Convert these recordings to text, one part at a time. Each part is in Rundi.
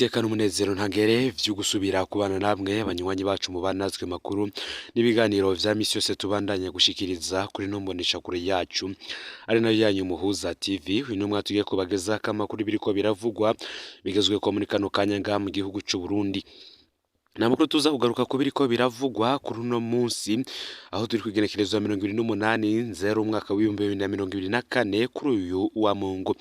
Niteka n'umunezero ntangere vyo gusubira kubana namwe banywanyi bacu mu banazwe makuru n'ibiganiro vya misi yose tubandanya gushikiriza kuri no mboneshakure yacu ari nayo yanyu Muhuza TV. Uyu numwe tugiye kubagezako amakuru biriko biravugwa bigezwe ko muri kano kanya ngaha mu gihugu c'u Burundi. Ni amakuru tuza kugaruka ku biriko biravugwa kuri uno munsi, aho turi kw'igenekerezo ya 28/0 umwaka w'2024, kuri uyu wa Mungu.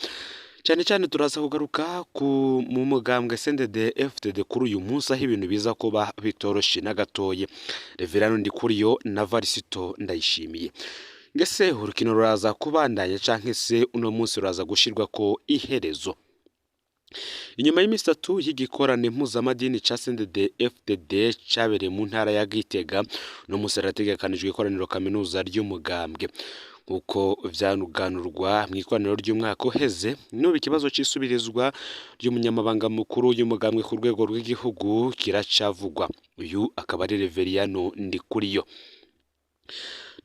Cyane cyane turaza kugaruka ku mu mugambwe CNDD FDD kuri uyu munsi, aho ibintu biza kuba bitoroshe na gatoye. Reverano Ndikuriyo na Varisito Ndayishimiye, ngese urukino ruraza kubandanya canke se uno munsi ruraza gushirwako iherezo? Inyuma y'iminsi 3 y'igikorane mpuzamadini ca CNDD FDD cabereye mu ntara ya Gitega, uno munsi harategekanijwe ikoraniro kaminuza ry'umugambwe. Nk'uko vyanuganurwa mw'ikoraniro ry'umwaka uheze, n'ubu ikibazo c'isubirizwa ry'umunyamabanga mukuru y'umugambwe ku rwego rw'igihugu kiracavugwa. Uyu akaba ari Reveriyano Ndikuriyo.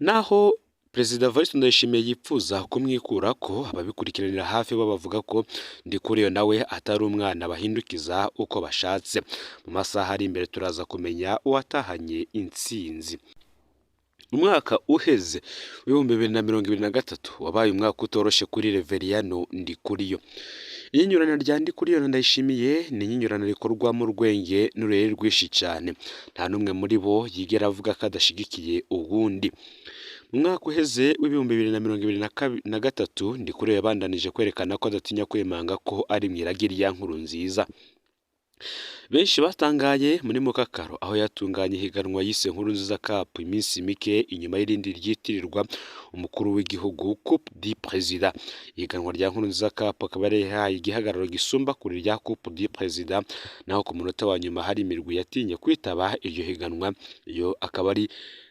Naho Perezida Evariste Ndayishimiye yipfuza kumwikurako, ababikurikiranira hafi bo bavuga ko Ndikuriyo nawe atari umwana bahindukiza uko bashatse. Mu masaha ari imbere turaza kumenya uwatahanye intsinzi. Umwaka uheze w'2023 wabaye umwaka utoroshe kuri Reveriyano Ndikuriyo. Inyinyurano rya Ndikuriyo na Ndayishimiye ni inyinyurano rikorwa mu rwenge n'ururere rwinshi cyane. Nta n'umwe muri bo yigera avuga ko adashigikiye uwundi. Mu mwaka uheze w'2023, Ndikuriyo yabandanije kwerekana ko adatinya kwemanga ko ari mw'iragi rya Nkurunziza. Benshi batangaye muri Mukakaro aho yatunganya ihiganwa yise Nkurunziza Cup, iminsi mike inyuma y'irindi ryitirirwa umukuru w'igihugu, Coupe du Président. Ihiganwa rya Nkurunziza Cup akaba yarihaye igihagararo gisumba kure rya Coupe du Président, naho ku munota wa nyuma hari imirwi yatinye kwitaba iryo higanwa. Iyo akaba ari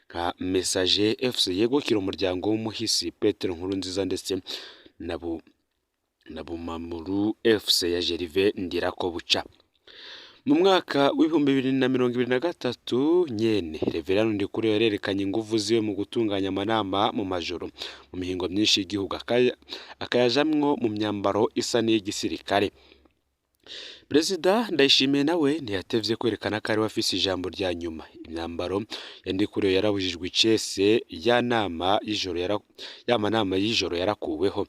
nka Messager FC yegukira umuryango w'umuhisi Petero Nkurunziza, ndetse na Bumamuru FC ya Gervais Ndirakobuca. Mu mwaka w'2023 nyene, Reveriyano Ndikuriyo yarerekanye inguvu ziwe mu gutunganya amanama mu majoro mu mihingo myinshi y'igihugu, akayajamwo mu myambaro isa n'iy'igisirikare. Perezida Ndayishimiye nawe ntiyatevye kwerekana ko ariwe afise ijambo rya nyuma. Imyambaro ya Ndikuriyo yarabujijwe icese, ya nama y'ijoro ya manama y'ijoro yarakuweho.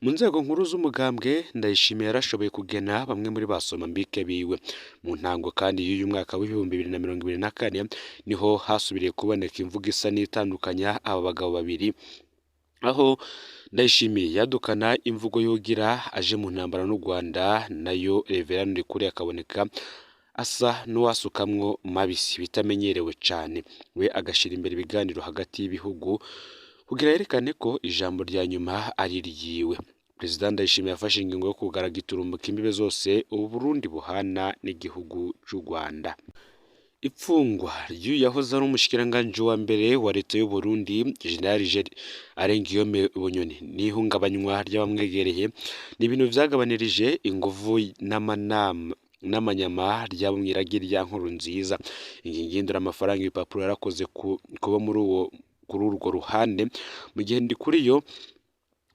Mu nzego nkuru z'umugambwe, Ndayishimiye yarashoboye kugena bamwe muri ba somambike biwe. Mu ntango kandi y'uyu mwaka w'2024 niho hasubiriye kuboneka imvugo isa n'itandukanya aba bagabo babiri, aho Ndayishimiye yadukana imvugo yugira aje mu ntambara n'u Rwanda, nayo Reveriyano Ndikuriyo akaboneka asa n'uwasukamwo mabisi bitamenyerewe cane, we agashira imbere ibiganiro hagati y'ibihugu kugira yerekane ko ijambo rya nyuma ari iryiwe. Perezida Ndayishimiye yafashe ingingo yo kugara giturumbuka imbibe zose ubu Burundi buhana n'igihugu c'u Rwanda. Ipfungwa ry'uyu yahoze ari umushikiranganji wa mbere wa leta y'u Burundi, General Alain Guillaume Bunyoni, n'ihungabanywa ry'abamwegereye ni ibintu vyagabanirije inguvu n'amanama n'amanyama ryabo mw'iragi rya Nkurunziza. Ingingo ihindura amafaranga ibipapuro yarakoze kuba muri uwo kuri urwo ruhande, mu gihe Ndikuriyo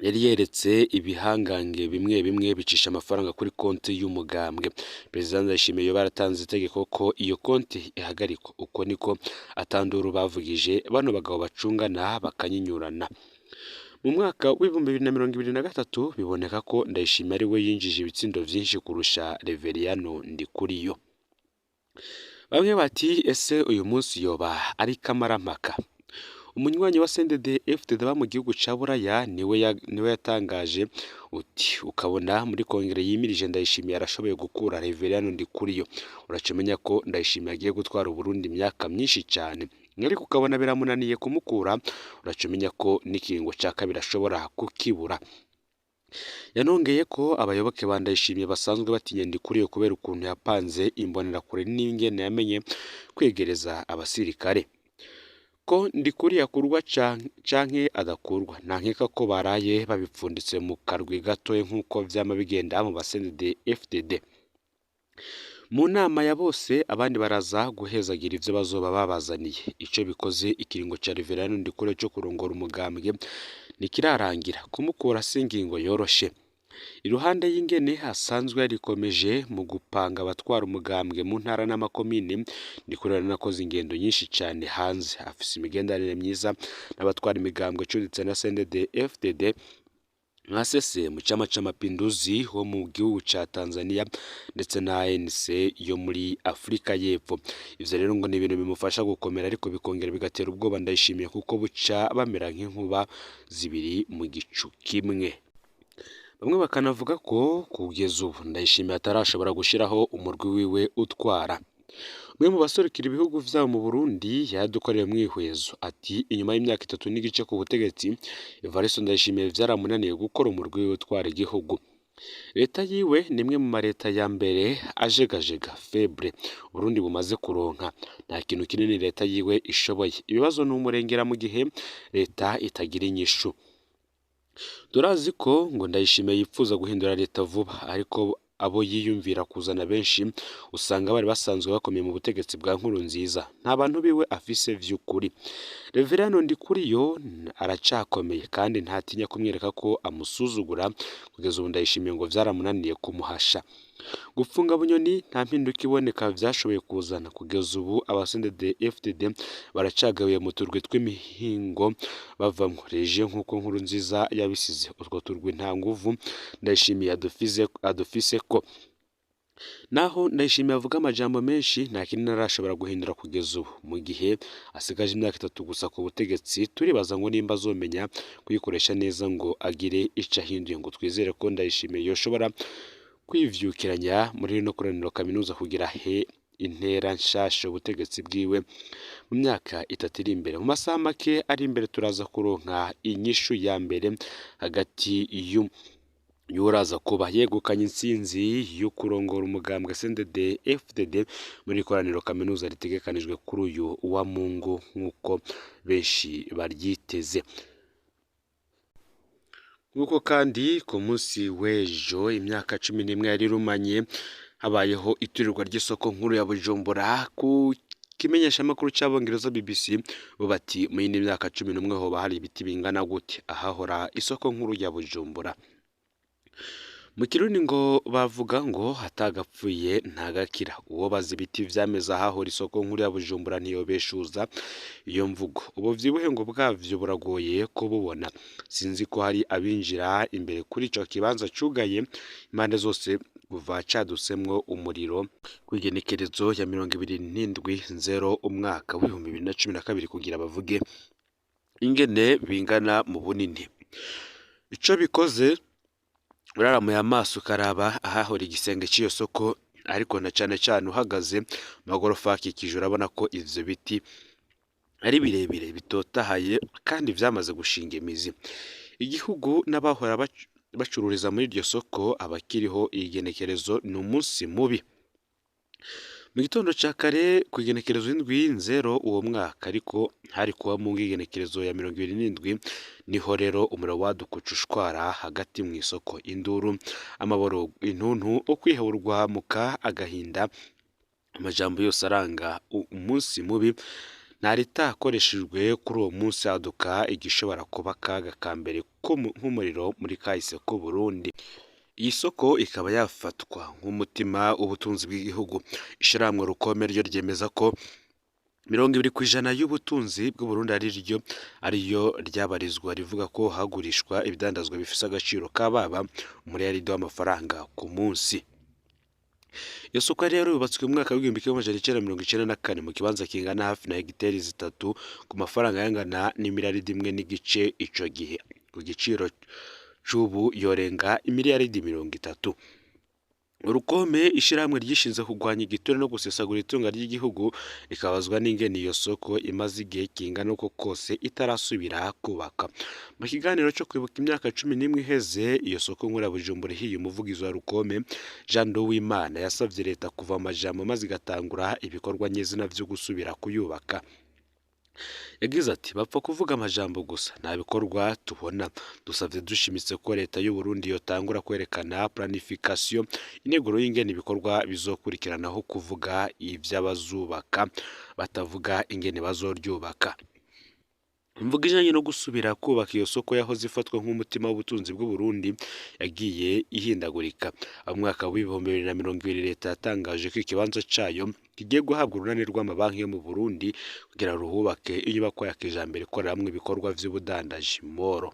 yari yeretse ibihangange bimwe bimwe bicisha amafaranga kuri konti y'umugambwe. Perezida Ndayishimiye yoba yaratanze itegeko ko iyo konti ihagarikwa. Uko niko atanduru bavugije bano bagabo bacungana bakanyinyurana. Mu mwaka w'2023 biboneka ko Ndayishimiye ari we yinjije ibitsindo vyinshi kurusha Reveriyano Ndikuriyo. Bamwe bati: "Ese uyu munsi yoba ari kamarampaka?" Umunywanyi wa CNDD FDD aba mu gihugu ca Buraya niwe yatangaje uti: "Ukabona muri kongere yimirije Ndayishimiye arashoboye gukura Reveriyano Ndikuriyo, uraca umenya ko Ndayishimiye agiye gutwara Uburundi imyaka myinshi cane. Ariko ukabona biramunaniye kumukura, uraca umenya ko n'ikiringo ca kabiri ashobora kukibura." Yanongeye ko abayoboke ba Ndayishimiye basanzwe batinya Ndikuriyo kubera ukuntu yapanze imbonerakure n'ingene yamenye kwegereza abasirikare. Ko Ndikuriyo akurwa canke adakurwa, nta nkeka ko baraye babipfunditse mu karwi gatoya nk'uko vyama bigenda mu ba CNDD FDD. Mu nama ya bose, abandi baraza guhezagira ivyo bazoba babazaniye. Ico bikoze, ikiringo ca Reveriyano Ndikuriyo co kurongora umugambwe ntikirarangira. Kumukura si ingingo yoroshe. Iruhande y'ingene asanzwe yarikomeje mu gupanga abatwara umugambwe mu ntara n'amakomine, Ndikuriyo yaranakoze ingendo nyinshi cane hanze, afise imigenderanire myiza n'abatwara imigambwe icuditse na CNDD FDD nka CCM Chama c'Amapinduzi wo mu gihugu ca Tanzania ndetse na ANC yo muri Afrika y'Epfo. Ivyo rero ngo ni ibintu bimufasha gukomera ariko bikongera bigatera ubwoba Ndayishimiye kuko buca bamera nk'inkuba zibiri mu gicu kimwe. Bamwe bakanavuga ko kugeza ubu Ndayishimiye atarashobora gushiraho umurwi wiwe utwara. Umwe mu baserukira ibihugu vyabo mu Burundi yaradukoreye umwihwezo ati inyuma y'imyaka 3.5 ku butegetsi, Evariste Ndayishimiye vyaramunaniye gukora umurwi wiwe utwara igihugu. Leta yiwe ni imwe mu mareta ya mbere ajegajega febre Burundi bumaze kuronka. Nta kintu kinini leta yiwe ishoboye. Ibibazo ni umurengera mu gihe leta itagira inyishu. Turazi ko ngo Ndayishimiye yipfuza guhindura leta vuba, ariko abo yiyumvira kuzana benshi usanga bari basanzwe bakomeye mu butegetsi bwa Nkurunziza. Nta bantu biwe afise vy'ukuri. Reveriyano Ndikuriyo aracakomeye kandi ntatinya kumwereka ko amusuzugura. Kugeza ubu Ndayishimiye ngo vyaramunaniye kumuhasha. Gupfunga Bunyoni nta mpinduka iboneka vyashoboye kuzana. Kugeza ubu aba CNDD FDD baracagabuye mu turwi tw'imihingo bavamwo reje nk'uko Nkurunziza yabisize. Utwo turwi nta nguvu Ndayishimiye adufise ko. Naho Ndayishimiye avuga amajambo menshi nta kinini arashobora guhindura kugeza ubu. Mu gihe asigaje imyaka 3 gusa ku butegetsi, turibaza ngo nimba azomenya kuyikoresha neza ngo agire ico ahinduye. Ngo twizere ko Ndayishimiye yoshobora kwivyukiranya muri rino koraniro kaminuza kugira he intera nshasha ubutegetsi bwiwe mu myaka 3 iri imbere. Mu masaha make ari imbere turaza kuronka inyishu ya mbere hagati y'uraza kuba yegukanye intsinzi yo kurongora umugambwe CNDD FDD muri koraniro kaminuza ritegekanijwe kuri uyu wa Mungu nk'uko benshi baryiteze. Nk'uko kandi ku munsi w'ejo imyaka 11 yari irumanye habayeho iturirwa ry'isoko nkuru ya Bujumbura. Ku kimenyeshamakuru c'Abongereza BBC bo bati mu yindi myaka 11 hoba hari ibiti bingana gute ahahora isoko nkuru ya Bujumbura. Mu Kirundi ngo bavuga ngo atagapfuye ntagakira. Uwo baza ibiti vyameze ahahora isoko nkuru ya Bujumbura ntiyobeshuza iyo mvugo. Ubuvyibuhe ngo bwavyo buragoye kububona. Sinzi ko hari abinjira imbere kuri ico kibanza cugaye impande zose kuva cadutsemwo umuriro kw'igenekerezo ya 27/0 umwaka w'2012 kugira bavuge ingene bingana mu bunini. Ico bikoze uraramuye amaso ukaraba ahahora igisenge c'iyo soko, ariko na cane cane uhagaze mu magorofa akikije urabona ko ivyo biti ari birebire bitotahaye kandi vyamaze gushinga imizi. Igihugu n'abahora bacururiza muri iryo soko abakiriho igenekerezo ni umunsi mubi. Mu gitondo ca kare ku igenekerezo 7/0 uwo mwaka, ariko hari kuba mu igenekerezo ya 27, niho rero umuriro waduka ushwara hagati mu isoko. Induru, amaboro, intuntu, ukwihebura, muka, agahinda, amajambo yose aranga umunsi mubi ntaritakoreshejwe kuri uwo munsi haduka igishobora kuba akaga ka mbere nk'umuriro muri kahise k'u Burundi. Iyi soko ikaba yafatwa nk'umutima w'ubutunzi bw'igihugu. Ishirahamwe Rukome ryo ryemeza ko 20% y'ubutunzi bw'u Burundi ariyo ryabarizwa, rivuga ko hagurishwa ibidandazwa bifise agaciro kababa umuriyaridi w'amafaranga ku munsi. Iyo soko rero yubatswe mu mwaka w'1994 mu kibanza kingana hafi na hegiteri 3 ku mafaranga yangana n'imiliyaridi 1.5 ico gihe. Ku giciro c'ubu yorenga imiliyaridi 30. Urukome ishirahamwe ryishinze kurwanya igiture no gusesagura itunga ry'igihugu rikabazwa n'ingene iyo soko imaze igihe kingana uko kose itarasubira kubaka. Mu kiganiro co kwibuka imyaka 11 iheze iyo soko nkuru ya Bujumbura ihiye, umuvugizi wa Rukome Jean Nduwimana yasavye leta kuva amajambo maze igatangura ibikorwa nyezina vyo gusubira kuyubaka. Yagize ati bapfa kuvuga amajambo gusa nta bikorwa tubona. Dusavye dushimitse ko leta y'u Burundi yotangura kwerekana planification, integuro y'ingene ibikorwa bizokurikiranaho, kuvuga ivy'abazubaka batavuga ingene bazoryubaka. Imvugo ijanye no gusubira kubaka iyo soko yahoze ifatwa nk'umutima w'ubutunzi bw'u Burundi yagiye ihindagurika. Mu mwaka w'2020 leta yatangaje ko ikibanza cayo kigiye guhabwa urunani rw'amabanki yo mu Burundi kugira ruhubake inyubakwa ya kijambere ikoreramwo ibikorwa vy'ubudandaji moro.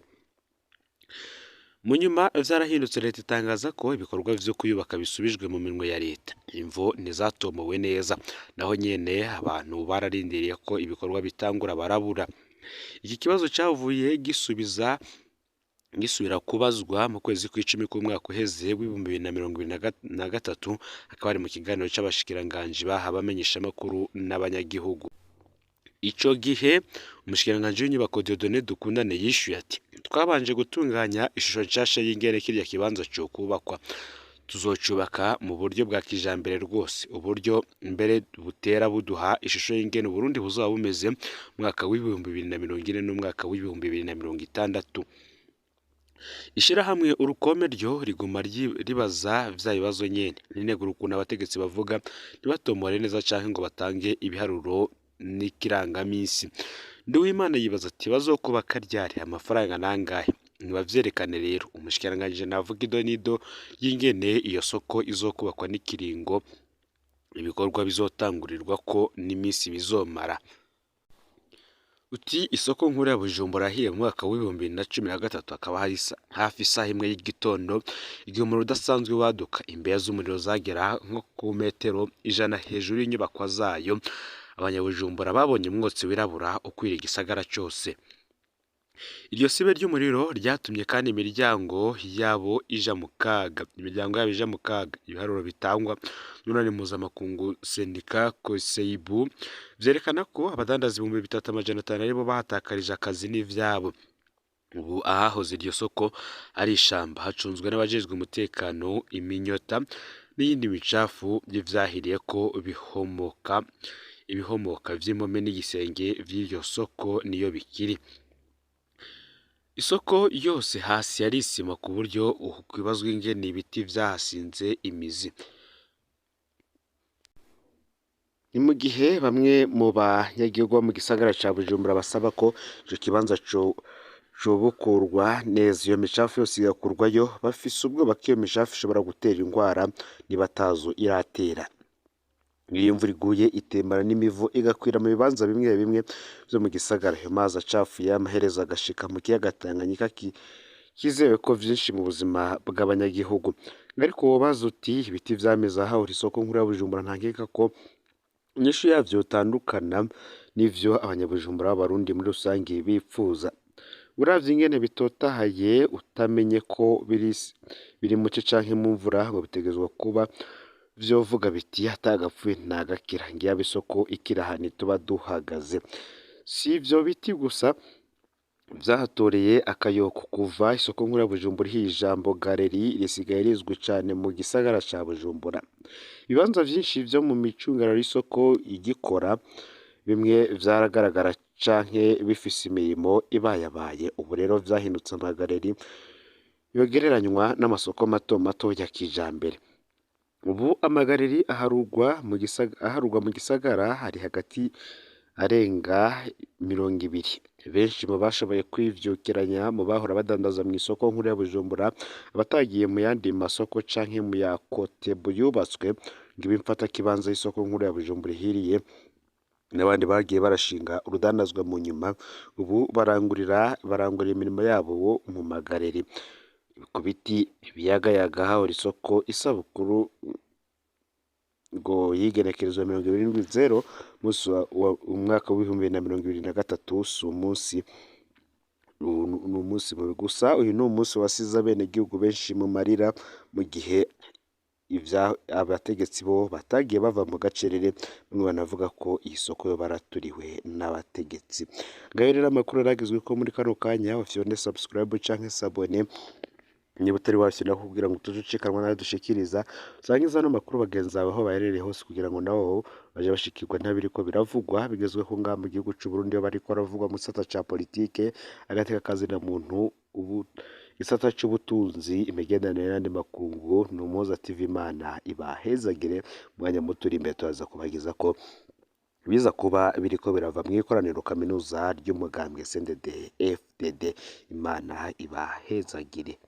Mu nyuma vyarahindutse, leta itangaza ko ibikorwa vyo kuyubaka bisubijwe mu minwe ya leta. Imvo ntizatomowe neza, naho nyene abantu bararindiriye ko ibikorwa bitangura barabura. Iki kibazo cavuye gisubira kubazwa mu kwezi kw'icumi k'umwaka uheze w'2023, hakaba ari mu kiganiro c'abashikiranganji baha abamenyeshamakuru n'abanyagihugu. Ico gihe umushikiranganji w'inyubako Dieudonné Dukundane yishuye ati: "Twabanje gutunganya ishusho nshasha y'ingene kirya kibanza cokubakwa, tuzocubaka mu buryo bwa kijambere rwose, uburyo mbere butera buduha ishusho y'ingene Uburundi buzoba bumeze mu mwaka w'2040 n'umwaka w'2060." Ishirahamwe Urukome ryo riguma ribaza vya bibazo nyene, rinegura ukuntu abategetsi bavuga ntibatomore neza canke ngo batange ibiharuro n'ikirangamisi. Nduwimana yibaza ati: "Bazokubaka ryari? Amafaranga nangahe? Nibavyerekane rero." Umushikiranganji navuga idonido y'ingene iyo soko izokubakwa n'ikiringo ibikorwa bizotangurirwako n'imisi bizomara. Uti isoko nkuru ya Bujumbura yahiye mu mwaka w'2013, hakaba hari hafi isaha imwe y'igitondo igihe umuriro udasanzwe waduka. Imbeya z'umuriro zagera nko ku metero 100 hejuru y'inyubakwa zayo. Abanyabujumbura babonye umwotsi wirabura ukwira igisagara cose. Iryo sibe ry'umuriro ryatumye kandi imiryango yabo ija mu kaga, imiryango yabo ija mu kaga. Ibiharuro bitangwa n'urunani mpuzamakungu Sendika Koseibu vyerekana ko abadandaza 3500 aribo bahatakarije akazi n'ivyabo. Ubu ahahoze iryo soko ari ishamba, hacunzwe n'abajejwe umutekano, iminyota n'iyindi micafu y'ivyahiriyeko bihomoka, ibihomoka vy'impome n'igisenge vy'iryo soko niyo bikiri. Isoko yose hasi yari isima ku buryo hokwibazwa ingene ibiti vyahasinze imizi. Ni mu gihe bamwe mu banyagihugu bo mu gisagara ca Bujumbura basaba ko ico kibanza cobukurwa neza, iyo micafu yose igakurwayo. Bafise ubwoba ko iyo micafu ishobora gutera ingwara niba atazo iratera. Iyo imvura iguye itembana n'imivu igakwira mu bibanza bimwe bimwe vyo mu gisagara. Ayo mazi acafuye amaherezo agashika mu kiyaga Tanganyika kizewe ko vyinshi mu buzima bw'abanyagihugu. Ariko wobaza uti ibiti vyameze ahahora isoko nkuru ya Bujumbura, nta nkeka ko inyishu yavyo yotandukana n'ivyo abanyabujumbura b'abarundi muri rusangi bipfuza. Uravye ingene bitotahaye utamenye ko biri muci canke mu mvura, ngo bitegerezwa kuba vyovuga biti atagapfuye ntagakira, ngiyaba isoko ikiri aha ntituba duhagaze. Si ivyo biti gusa vyahatoreye akayoko. Kuva isoko nkuru ya Bujumbura ihiye, ijambo galeri risigaye rizwi cane mu gisagara ca Bujumbura. Ibibanza vyinshi vyo mu micungararo y'isoko igikora, bimwe vyaragaragara canke bifise imirimo ibayabaye. Ubu rero vyahindutse amagaleri yogereranywa n'amasoko mato mato ya kijambere. Ubu amagaleri aharugwa mu gisagara hari hagati arenga 20. Benshi mu bashoboye kwivyukiranya mu bahora badandaza mw'isoko nkuru ya Bujumbura, abatagiye mu yandi masoko canke mu ya Kotebu yubatswe ngo ibe imfatakibanza y'isoko nkuru ya Bujumbura ihiriye, n'abandi bagiye barashinga urudandazwa mu nyuma, ubu barangurira imirimo yabo mu magaleri. Ku biti biyagayaga hahora isoko. Isabukuru ngo yigenekerezwa 27 musi umwaka w'2023, si umunsi ni umunsi mubi gusa, uyu ni umunsi wasize abenegihugu benshi mu marira, mu gihe abategetsi bo batagiye bava mu gacerere, bamwe banavuga ko iyi soko yo baraturiwe n'abategetsi. Ngayo rero amakuru aragezwe ko muri kano kanya, ufyonde subscribe canke s'abonner niba utari wafyonda, kugira ngo utazucikanwa n'ayo dushikiriza. Usangize ano makuru bagenzi bawe aho baherereye hose, kugira ngo nabo baje bashikirwa ntabiriko biravugwa bigezweho ngaha mu gihugu c'u Burundi, iyo bariko baravugwa mu gisata ca politike, agateka kazina muntu, ubu gisata c'ubutunzi, imigenderanire n'andi makungu. Ni Umuhoza TV, Imana ibahezagire. Umwanya muto uri imbere turaza kubageza ko Biza kuba biriko birava mw'ikoraniro kaminuza ry'umugambwe CNDD FDD. Imana ibahezagire.